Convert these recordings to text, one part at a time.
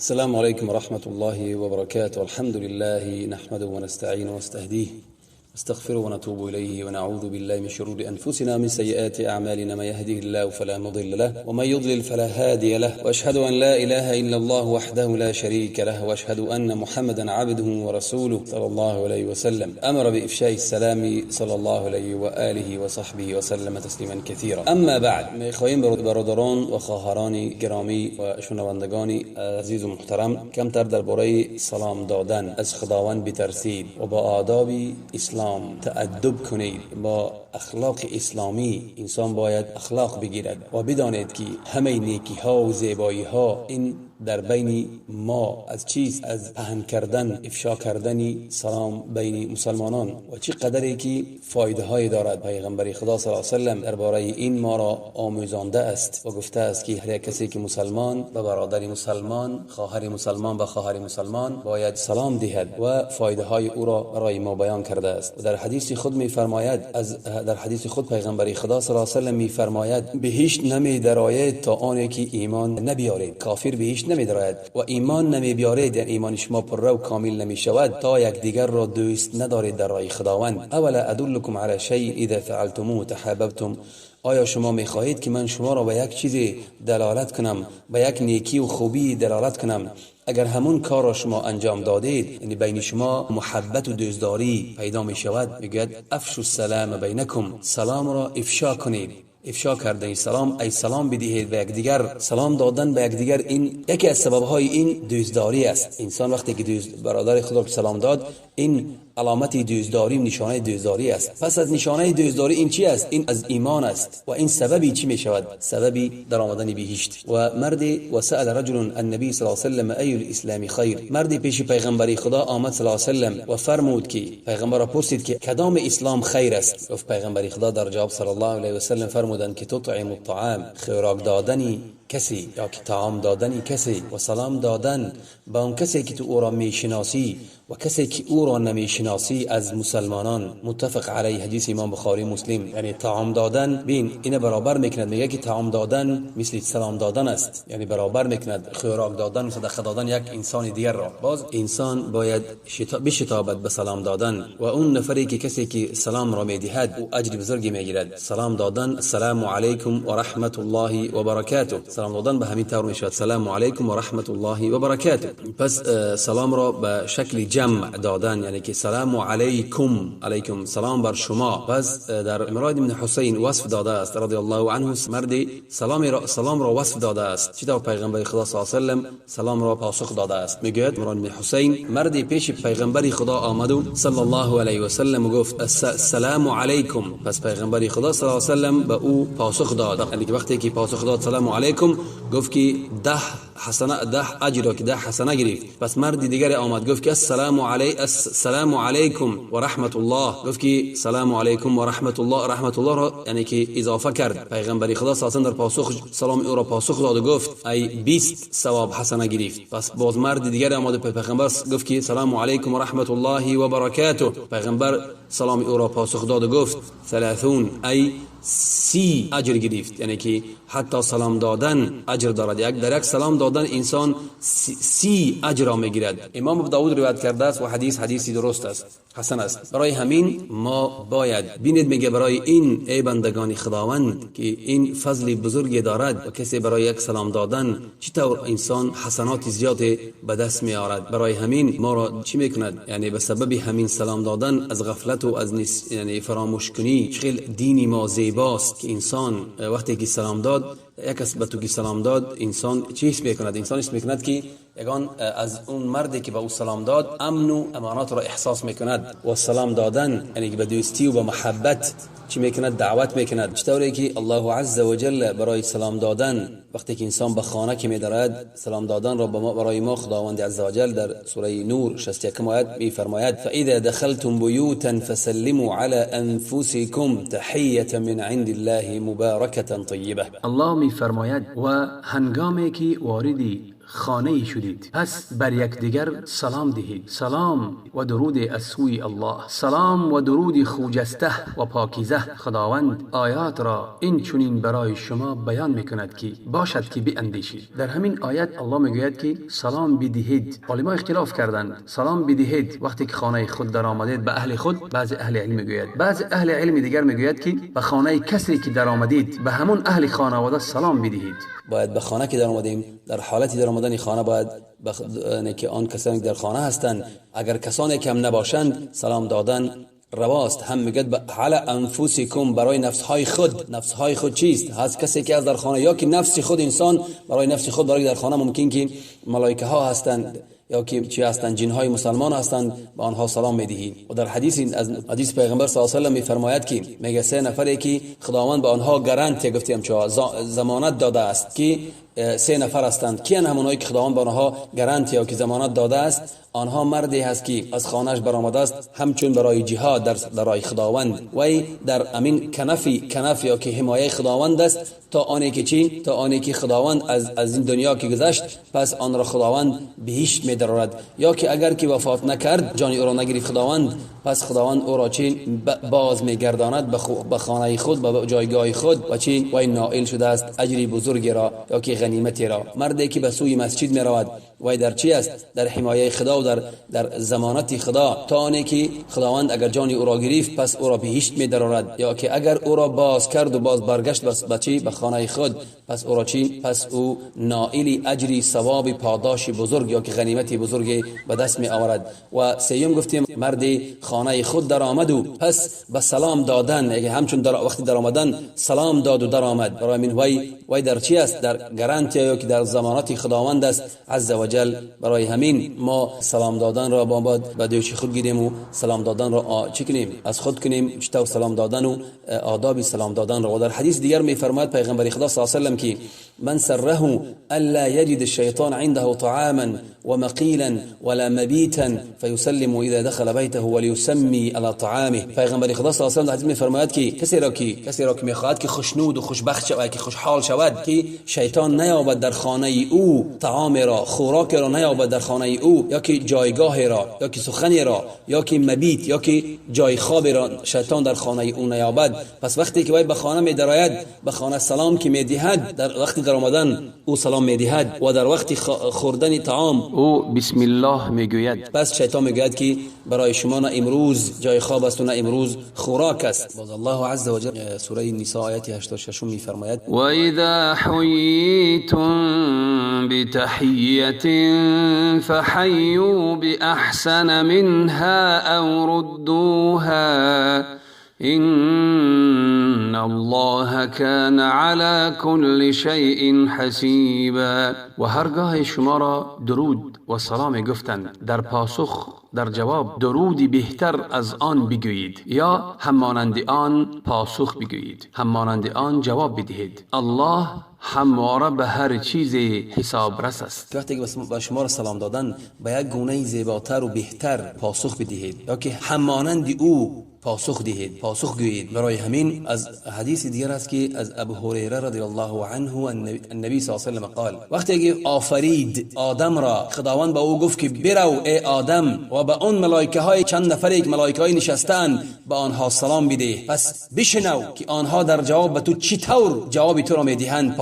السلام عليكم ورحمة الله وبركاته. الحمد لله نحمده ونستعينه ونستهديه نستغفره ونتوب إليه ونعوذ بالله من شرور أنفسنا من سيئات أعمالنا، من يهده الله فلا مضل له ومن يضلل فلا هادي له، وأشهد أن لا إله إلا الله وحده لا شريك له، وأشهد أن محمدا عبده ورسوله صلى الله عليه وسلم. أمر بإفشاء السلام صلى الله عليه وآله وصحبه وسلم تسليما كثيرا. أما بعد، میخواهیم برادران و خواهران گرامی و شنوندگان عزیز و محترم کمتر درباره سلام دادن از خداوند بترسید و با آداب اسلام تأدب کنید. با اخلاق اسلامی انسان باید اخلاق بگیرد و بدانید که همه نیکی ها و زیبایی ها این در بین ما از چیست؟ از پهن کردن، افشا کردن سلام بین مسلمانان و چه قدری که فایده های دارد. پیغمبر خدا صلی الله علیه و سلم درباره این ما را آموزانده است و گفته است که هر کسی که مسلمان به برادر مسلمان، خواهر مسلمان به خواهر مسلمان باید سلام دهد و فایده های او را برای ما بیان کرده است. و در حدیث خود می فرماید، از در حدیث خود پیغمبر خدا صلی الله علیه و سلم می فرماید: بهشت نمی درآید تا آنی که ایمان نبیارید. کافر بهشت نمی درآید و ایمان نمی بیارید، یعنی ایمان شما پر و کامل نمی شود تا یکدیگر را دوست ندارید در راه خداوند. اولا ادلکم علی شیء اذا فعلتموه تحاببتم. آیا شما می خواهید که من شما را به یک چیز دلالت کنم، به یک نیکی و خوبی دلالت کنم؟ اگر همون کار را شما انجام دادید، یعنی بین شما محبت و دوستداری پیدا می شود. میگوید افشوا السلام بینکم، سلام را افشا کنید. افشا کردن سلام، ای سلام بدهید به یکدیگر. سلام دادن به یکدیگر این یکی از سبب‌های این دوستداری است. انسان وقتی که دوست برادر خود را سلام داد، این علامت دوستداری، نشانه دوستداری است. پس از نشانه دوستداری این چی است؟ این از ایمان است و این سببی چی می شود؟ سببی در آمدن بهشت. و مرد و سأل رجل النبی صلی الله علیه و سلم ای الاسلام خیر. مردی پیش پیغمبر خدا آمد صلی الله علیه و سلم و فرمود که پیغمبر را پرسید که کدام اسلام خیر است؟ گفت پیغمبر خدا در جواب صلی الله علیه و سلم فرمودند که تطعم الطعام، خوراک دادنی کسی یا که طعام دادنی کسی و سلام دادن به آن کسی که تو او را میشناسی و کسی که او را نمیشناسی از مسلمانان. متفق علیه، حدیث امام بخاری مسلم. یعنی طعام دادن، بین اینه برابر میکند، میگه که طعام دادن مثل سلام دادن است، یعنی برابر میکند خوراک دادن و صدقه دادن یک انسان دیگر را. باز انسان باید بشتابد به سلام دادن و اون نفری که کسی که سلام را میدهد او اجر بزرگی میگیرد. سلام دادن، السلام علیکم و رحمت الله و برکاته. سلام دادن به همین طور میشود، سلام علیکم و رحمت الله و برکاته. پس سلام را به شکل جمع دادن، یعنی که سلام علیکم، علیکم سلام بر شما. پس در عمران بن حسین وصف داده است رضی الله عنه، مرد سلام را وصف داده است. چطور پیغمبر خدا صلی الله علیه و سلم سلام را پاسخ داده است؟ میگوید عمران بن حسین مرد پیش پیغمبر خدا آمد و صلی الله علیه و سلم گفت السلام علیکم. پس پیغمبر خدا صلی الله علیه و سلم به او پاسخ داد، یعنی که وقتی که پاسخ داد سلام علیکم، گفت که 10 حسنه، 10 اجر که 10 حسنه گرفت. پس مرد دیگر آمد گفت که السلام علیکم و رحمت الله. گفت که سلام علیکم و رحمت الله، رحمت الله را یعنی که اضافه کرد. پیغمبر خدا صلی الله علیه و سلم در پاسخ سلام او را پاسخ داد و گفت ای 20 ثواب حسنه گرفت. پس باز مرد دیگر آمد به پیغمبر گفت که سلام علیکم و رحمت الله و برکاته. پیغمبر سلام او را پاسخ داد و گفت 30، ای 30 اجر گرفت. یعنی که حتی سلام دادن اجر دارد. یک در یک سلام دادن انسان 30 اجر را میگیرد. امام ابو داود روایت کرده است و حدیث حدیثی درست است، حسن است. برای همین ما باید بینید، میگه برای این ای بندگان خداوند که این فضل بزرگی دارد و کسی برای یک سلام دادن چطور انسان حسنات زیاد به دست می آورد. برای همین ما را چی میکند؟ یعنی به سبب همین سلام دادن از غفلت و از یعنی فراموش کنی. خیلی دینی ما زیباست که انسان وقتی که سلام داد، یک کس به تو که سلام داد، انسان چی حس میکند؟ انسان حس میکند که یگان از اون مردی که به او سلام داد امن و امانات را احساس میکند. و سلام دادن یعنی به دوستی و به محبت چی میکند؟ دعوت میکند. چطوری که الله عز وجل برای سلام دادن وقتی که انسان به خانه که میدارد، سلام دادن را برای ما خداوند عز وجل در سوره نور 61 آیت میفرماید: فاذا دخلتم بیوتا فسلموا على انفسكم تحیه من عند الله مبارکه طیبه. الله میفرماید و هنگامی که واردی خانه شدید، پس بر یکدیگر سلام دهید. سلام و درود از سوی الله، سلام و درود خوجسته و پاکیزه. خداوند آیات را این چنین برای شما بیان میکند که باشد که بیاندیشید. در همین آیت الله میگوید که سلام بدهید. علما اختلاف کردند سلام بدهید وقتی که خانه خود در آمدید به اهل خود. بعضی اهل علم میگوید، بعضی اهل علم دیگر میگوید که به خانه کسی که در آمدید به همون اهل خانواده سلام بدهید. باید به خانه که در آمدیم، در حالتی در آمدن خانه باید که آن کسانی که در خانه هستند، اگر کسانی که هم نباشند سلام دادن رواست. هم میگه علی انفسکم، برای نفس های خود. نفس های خود چیست؟ هست کسی که از در خانه، یا که نفس خود انسان برای نفس خود، برای در خانه ممکن که ملائکه ها هستند یا که چی هستند، جن های مسلمان هستند، به آنها سلام میدهی. و در حدیث از حدیث پیغمبر صلی الله علیه و سلم میفرماید که میگه سه نفری که خداوند به آنها گارانتی گفتیم چه ضمانت داده است که سه نفر هستند. کیان همونایی که خداوند به آنها گارانتی یا که ضمانت داده است؟ آنها مردی هست که از خانهش برآمده است همچون برای جهاد در راه خداوند، وی در امین کنف یا که حمایه خداوند است تا آنی که چی؟ تا آنی که خداوند از این دنیا که گذشت پس آن را خداوند بهشت می‌درآورد. یا که اگر که وفات نکرد، جان او را نگرفت خداوند، پس خداوند او را چی؟ باز می‌گرداند به خانه خود، به جایگاه خود، و چی؟ وی نائل شده است اجری بزرگی را یا که غنیمتی را. مردی که به سوی مسجد می‌رود وی در چی است؟ در حمایه خدا و در ضمانت خدا، تا آنی که خداوند اگر جان او را گرفت پس او را بهشت می‌درآورد. یا که اگر او را باز کرد و باز برگشت به چی؟ به خانه خود، پس او را چی؟ پس او نائل اجری ثواب پاداش بزرگ یا که غنیمت بزرگ به دست می آورد. و سیوم گفتیم مرد خانه خود در آمد و پس به سلام دادن، یعنی همچون در وقتی در آمدن سلام داد و در آمد. برای من وی در چی است؟ در گارانتی یا که در ضمانت خداوند است عز و جل. برای همین ما سلام دادن را باید به دوش خود گیریم و سلام دادن را چی کنیم؟ از خود کنیم. چطور سلام دادن و آداب سلام دادن را. و در حدیث دیگر میفرماید پیغمبر خدا صلی الله علیه و سلم که من سره الا يجد الشيطان عنده طعاما ومقيلا ولا مبيتا فيسلم اذا دخل بيته وليسمي على طعامه. پیغمبر خدا صلی الله علیه و سلم در حدیث میفرماید که کسی را که میخواهد که خوشنود و خوشبخت شود، که خوشحال شود، که شیطان نیابد در خانه او طعام را، خوراک را نیابد در خانه او، یا که جایگاه را، یا که سخنی را، یا که مبیت، یا که جای خواب را شیطان در خانه او نیابد. پس وقتی که وی به خانه میدرآید، به خانه سلام که میدهد، در وقتی در آمدن او سلام میدهد و در وقت خوردن طعام او بسم الله میگوید، پس شیطان میگوید که برای شما نه امروز جای خواب است و نه امروز خوراک است. باز الله عز وجل سوره نساء آیت 86 میفرماید و اذا حییتم بتحیه فحیوا باحسن منها او ردوها إن الله كان على كل شيء حسیبا. و هرگاه شما را درود و سلام گفتند، در پاسخ در جواب درودی بهتر از آن بگویید یا همانند آن پاسخ بگویید، همانند آن جواب بدهید. الله همواره به هر چیز حساب رس است. وقتی که به شما را سلام دادن به یک گونه زیباتر و بهتر پاسخ بدهید یا که همانند او پاسخ دهید، پاسخ گویید. برای همین از حدیث دیگر است که از ابو هریره رضی الله عنه النبی صلی الله علیه و سلم قال، وقتی که آفرید آدم را، خداوند به او گفت که برو ای آدم و به اون ملائکه های چند نفری که ملائکه های نشستن به آنها سلام بده، پس بشنو که آنها در جواب به تو چی طور جواب تو را میدهند،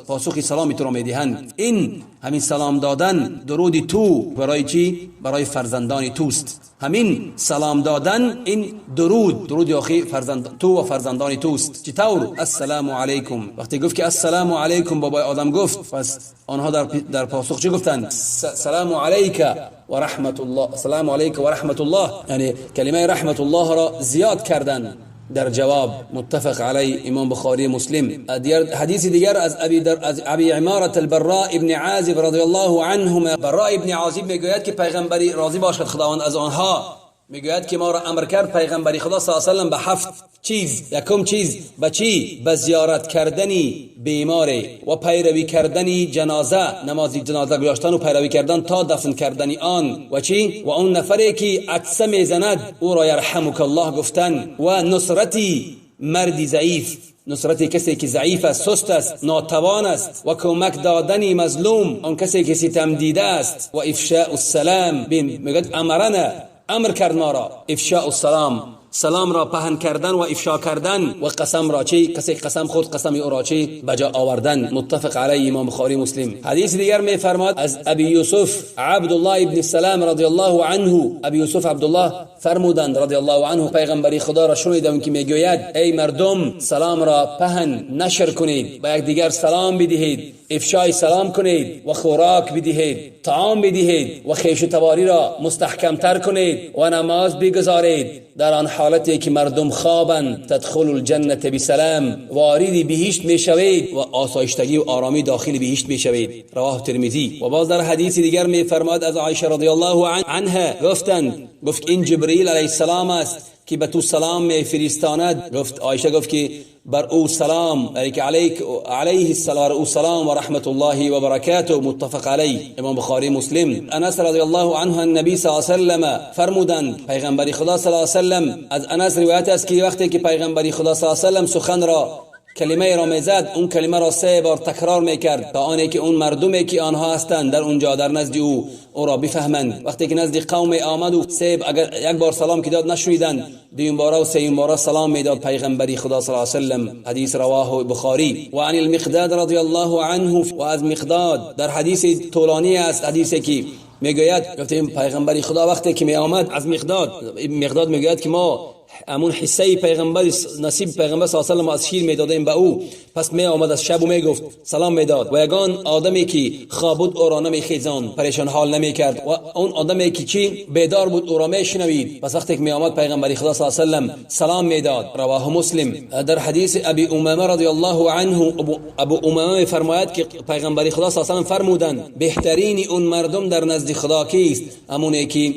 پاسخ سلام تو را میدهند. این همین سلام دادن درود تو برای چی؟ برای فرزندان توست. همین سلام دادن این درود آخی فرزند تو و فرزندان توست. چطور؟ السلام علیکم. وقتی گفت که السلام علیکم بابای آدم گفت، پس آنها در پاسخ چی گفتند؟ سلام علیک و رحمت الله، سلام علیک و رحمت الله، یعنی کلمه رحمت الله را زیاد کردن در جواب. متفق علی، امام بخاری مسلم. حدیث دیگر از ابی عمارة البراء ابن عازب رضی الله عنهما، براء ابن عازب میگوید که پیغمبری راضی باشد خداوند از آنها، میگوید که ما را امر کرد پیغمبری خدا صلی الله علیه و سلم به 7 چیز. یکم چیز به چی؟ به زیارت کردنی بیمار و پیروی کردنی جنازه، نماز جنازه گذاشتن و پیروی کردن تا دفن کردن آن، و چی؟ و اون نفری که عطسه میزند او را یرحمک الله گفتن، و نصرتی مردی ضعیف. نصرت کسی که ضعیف است، سست است، ناتوان است، و کمک دادن مظلوم، آن کسی که ستم دیده است، و افشاء السلام. ببین میگه امرنا، امر کرد ما را، افشاء السلام، سلام را پهن کردن و افشا کردن، و قسم را چی؟ کسی قسم خود قسم او را چی؟ بجا آوردن. متفق علیه، امام بخاری مسلم. حدیث دیگر می فرماد از ابی یوسف عبدالله ابن سلام رضی الله عنه، ابی یوسف عبدالله فرمودند رضی الله عنه پیغمبری خدا را شنیدم که میگوید ای مردم سلام را پهن نشر کنید، به یکدیگر سلام بدهید، افشای سلام کنید و خوراک بدهید، طعام بدهید و خویش و تباری را مستحکم تر کنید و نماز بگذارید در آن حالتی که مردم خوابند. تدخل الجنة بسلام، وارد بهشت میشوید و آسایشتگی و آرامی داخل بهشت میشوید. رواه ترمذی. و باز در حدیث دیگر میفرماد از عایشه رضی الله عنها گفتند، گفت این جبرئیل علیه السلام است که به تو سلام میفرستاند. گفت عایشه گفت که بر او سلام، یعنی که علیک علیه السلام، او سلام و رحمت الله و برکاته. متفق علیه، امام بخاری مسلم. انس رضی الله عنه النبی صلی الله علیه و سلم فرمودند پیغمبر خدا صلی الله علیه و سلم، از انس روایت است که وقتی که پیغمبر خدا صلی الله علیه و سلم سخن را کلمه را میزد، اون کلمه را 3 بار تکرار میکرد تا آنی که اون مردمی که آنها هستند در اونجا در نزد او او را بفهمند. وقتی که نزد قوم آمد و سه اگر یک بار سلام که داد نشنیدند، دویم بار و سیم بار سلام میداد پیغمبری خدا صلی الله علیه و سلم. حدیث رواه بخاری. و عن المقداد رضی الله عنه، و از مقداد در حدیث طولانی است، حدیثی که میگوید گفتیم پیغمبری خدا وقتی که می آمد از مقداد، مقداد میگوید که ما امون حصه پیغمبر نصیب پیغمبر صلی الله علیه و سلم از شیر میدادیم به او، پس می آمد از شب و میگفت سلام میداد و یگان آدمی که خواب بود او را نمیخیزاند، پریشان حال نمیکرد، و اون آدمی که چی بیدار بود او را میشنوید. پس وقتی که می آمد پیغمبر خدا صلی الله علیه و سلم سلام میداد. رواه مسلم. در حدیث ابی امامه رضی الله عنه، ابو امامه میفرماید که پیغمبر خدا صلی الله علیه و سلم فرمودند بهترین اون مردم در نزد خدا کیست؟ امونی که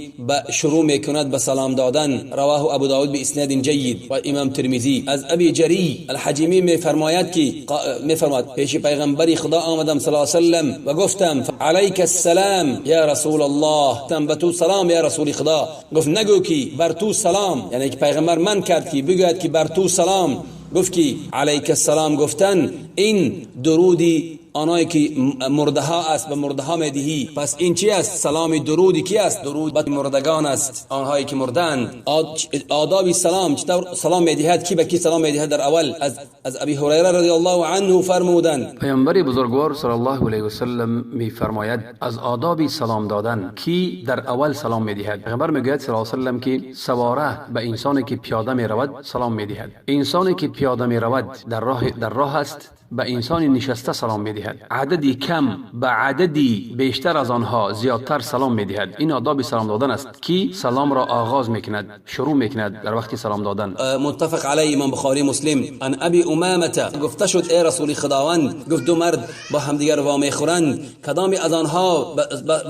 شروع میکند به سلام دادن. رواه ابو داود به اسناد جید و امام ترمذی. از ابی جری الحجیمی میفرماید که میفرماد پیش پیغمبر خدا آمدم صلی الله علیه و سلم و گفتم علیک السلام یا رسول الله، تم به تو سلام یا رسول خدا. گفت نگو که بر تو سلام، یعنی که پیغمبر من کرد که بگوید که بر تو سلام. گفت که علیک السلام گفتن این درودی آنایی که مرده ها است به مرده ها میدهی. پس این چی است؟ سلام درودی کی است؟ درود به مردگان است، آنهایی که مردند. آداب سلام چطور سلام میدهد؟ کی به کی سلام میدهد؟ در اول از ابی هریره رضی الله عنه فرمودند پیامبر بزرگوار صلی الله علیه و سلم میفرماید از آداب سلام دادن کی در اول سلام میدهد. پیامبر میگوید صلی الله علیه و سلم که سواره به انسانی که پیاده میرود سلام میدهد. انسانی که پیاده میرود در راه است، به انسان نشسته سلام میدهد. عددی کم به عددی بیشتر از آنها زیادتر سلام میدهد. این آداب سلام دادن است که سلام را آغاز میکند، شروع میکند در وقت سلام دادن. متفق علیه، امام بخاری مسلم. عن ابی امامه گفته شد ای رسول خداوند، گفت دو مرد با همدیگر وا میخورند، کدام از آنها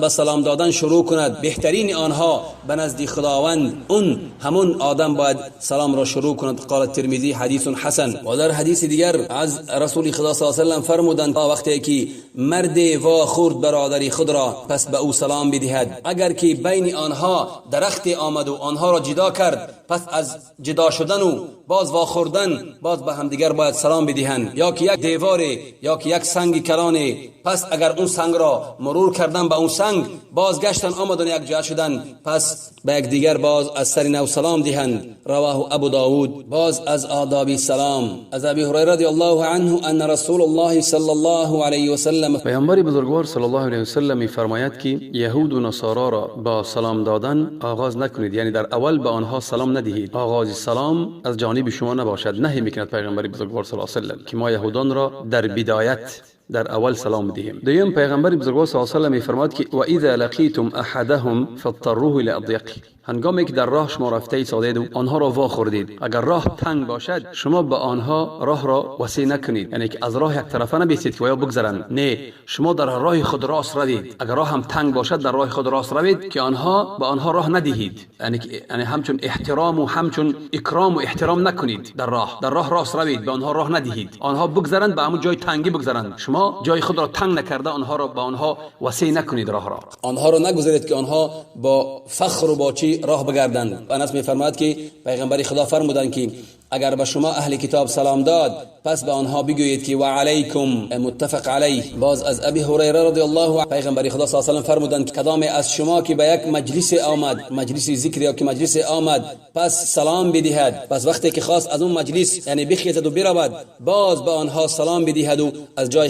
به سلام دادن شروع کند بهترین آنها به نزد خداوند، اون همون آدم باید سلام را شروع کند. قال ترمذی حدیث حسن. و در حدیث دیگر از رسول خدا صلی الله علیه و سلم فرمودند وقتی که مرد وا خورد برادری خود را پس به او سلام بدهد، اگر که بین آنها درخت آمد و آنها را جدا کرد، پس از جدا شدن و باز وا خوردن باز به همدیگر باید سلام بدهند. یا که یک دیوار یا که یک سنگ کلانه، پس اگر اون سنگ را مرور کردن به اون سنگ باز گشتن آمدن یک جا شدن، پس به یکدیگر باز از سر نو سلام دهند. رواه ابو داود. باز از آداب سلام از ابی هریره رضی الله عنه ان رسول الله صلی الله علیه و سلم، پیامبر بزرگوار صلی الله علیه و سلم می‌فرماید که یهود و نصارا را با سلام دادن آغاز نکنید، یعنی در اول به آنها سلام ندهید. آغاز سلام از جانب شما نباشد. نهی میکند پیغمبر بزرگوار صلی الله علیه و سلم که ما یهودان را در بدایت در اول سلام بدهیم. دوم پیغمبر بزرگوار صلی الله علیه و سلم می‌فرماید که و اذا لقیتم احدهم فاضطروه الى اضیقه، هنگامی که در راه شما رفته ایستادید و آنها را وا خوردید، اگر راه تنگ باشد شما به آنها راه را وسیع نکنید، یعنی که از راه یک طرفه نبیستید که یا بگذرند، نه، شما در راه خود راست روید. اگر راه هم تنگ باشد در راه خود راست روید که آنها به آنها راه ندهید، یعنی همچون احترام و همچون اکرام و احترام نکنید. در راه راست روید، به آنها راه ندهید، آنها بگذرند به همون جای تنگی بگذرند، شما جای خود را تنگ نکرده آنها را به آنها وسیع نکنید راه را. آنها را نگذارید که آنها با فخر و با چی چی راه بگردند. انس میفرماید که پیغمبر خدا فرمودند که اگر به شما اهل کتاب سلام داد پس به آنها بگویید که و علیکم. متفق علیه. باز از ابی هریره رضی الله عنه پیغمبر خدا صلی الله علیه و فرمودند کدام از شما که به یک مجلس آمد، مجلس ذکر یا که مجلس آمد، پس سلام بدهد، پس وقتی که خواست از اون مجلس یعنی بخیزد و برود، باز به آنها سلام بدهد و از جای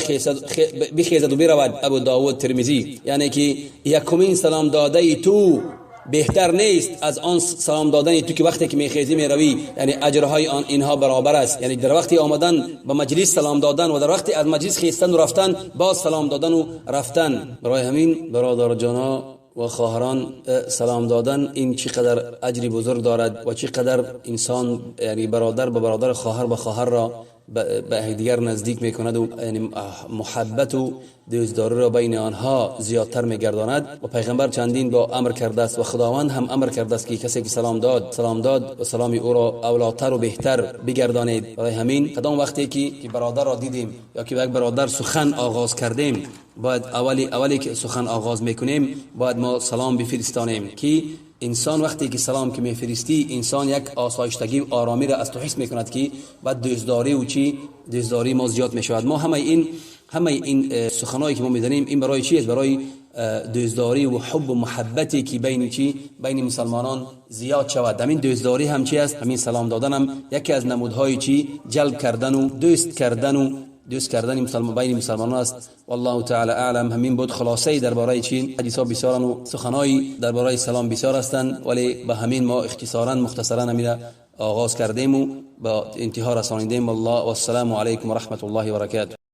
بخیزد و برود. ابو داود، ترمذی. یعنی که یکمین سلام داده تو بهتر نیست از آن سلام دادن تو که وقتی که میخیزی میروی، یعنی اجرهای آن اینها برابر است. یعنی در وقتی آمدن به مجلس سلام دادن و در وقتی از مجلس خیستن و رفتن باز سلام دادن و رفتن. برای همین برادر جانا و خواهران، سلام دادن این چقدر اجری بزرگ دارد و چقدر انسان یعنی برادر به برادر، خواهر به خواهر را به دیگر نزدیک میکند و یعنی محبت و دوستداری را بین آنها زیادتر میگرداند. و پیغمبر چندین با امر کرده است و خداوند هم امر کرده است که کسی که سلام داد، سلام داد و سلام او را اولاتر و بهتر بگردانید. برای همین کدام وقتی که برادر را دیدیم یا که یک برادر سخن آغاز کردیم، باید اولی که سخن آغاز میکنیم باید ما سلام بفرستانیم که انسان وقتی که سلام که میفرستی، انسان یک آسایشتگی و آرامی را از تو حس میکند که بعد دوستداری و چی دوستداری ما زیاد میشود. ما همه این سخنایی که ما میزنیم این برای چی است؟ برای دوستداری و حب و محبتی که بین چی بین مسلمانان زیاد شود. همین دوستداری هم چی است؟ همین سلام دادن هم یکی از نمودهای چی جلب کردن و دوست کردن و دوست کردن مسلمان بین مسلمانان است. والله تعالی اعلم. همین بود خلاصه درباره چی حدیث ها بسیارن و سخنای درباره سلام بسیار هستند، ولی به همین ما اختصارا مختصرا همین آغاز کردیم و با انتها رسانیدیم. والله والسلام علیکم و رحمت الله و برکاته.